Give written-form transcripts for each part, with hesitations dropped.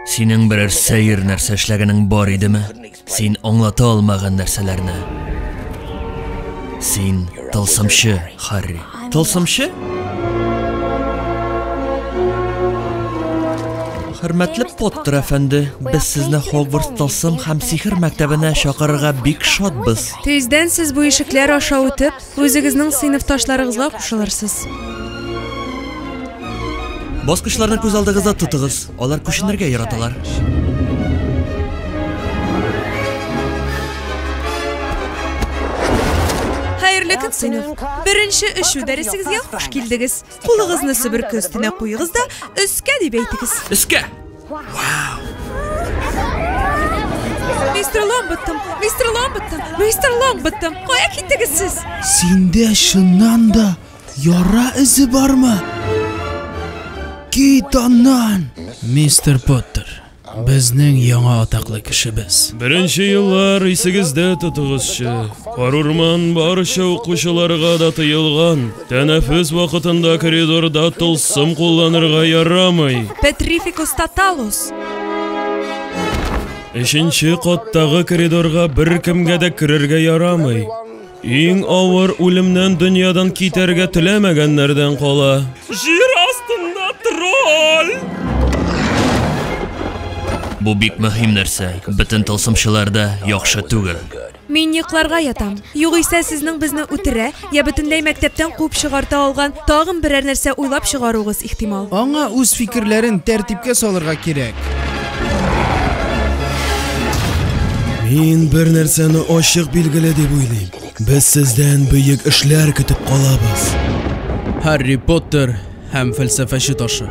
Синең берәр сәер нәрсә эшләгәнең бар идеме? Син аңлата алмаган нәрсәләрне. Син тылсымчы, Харри. Тылсымчы? Хөрмәтле Поттер әфәнде, без сезне Хогвартс тылсым һәм сихер мәктәбенә чакырырга бик шатбыз. Тиздән сез бу ишекләр аша үтеп, Үзегезнең сыйныфташларыгызга кушылырсыз. Баскычларны күз алдыгызда тотыгыз. Алар күченергә яраталар. Хәерле көн, сыйныф. Беренче өчү дәресегезгә хуш килдегез. Кулыгызны себерке өстенә куегыз да, өскә дип әйтегез. Өскә! Вау! Мистер Ломбаттом, мистер Ломбаттом, мистер Ломбаттом, кая киттегез сез? Синдә чыннан да яра эзе бармы? Кит аннан! Мистер Поттер, безнең яңа атаклы кешебез. Беренче еллар исегездә тотыгызчы. Карурман барча укучыларга да тыелган. Тәнәфес вакытында коридорда тылсым кулланырга ярамый. Петрификус тоталус. Өченче каттагы коридорга беркемгә дә керергә ярамый. Иң авыр үлемнән дөньядан китәргә теләмәгәннәрдән кала. Җир астында тролль! Бу бик мөһим нәрсә. Бөтен тылсымчылар да яхшы түгел. Мин йокларга ятам. Югыйсә сезнең безне үтерә, я бөтенләй мәктәптән куып чыгарта алган тагын берәр нәрсә уйлап чыгаруыгыз ихтимал. Аңа үз фикерләрен тәртипкә салырга кирәк. Мин бер нәрсәне ачык билгеле дип уйлыйм. Без сездән бөек эшләр көтеп калабыз. Һарри Поттер һәм фәлсәфәче ташы.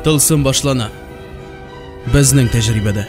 Тылсым башлана. Безнең тәҗрибәдә.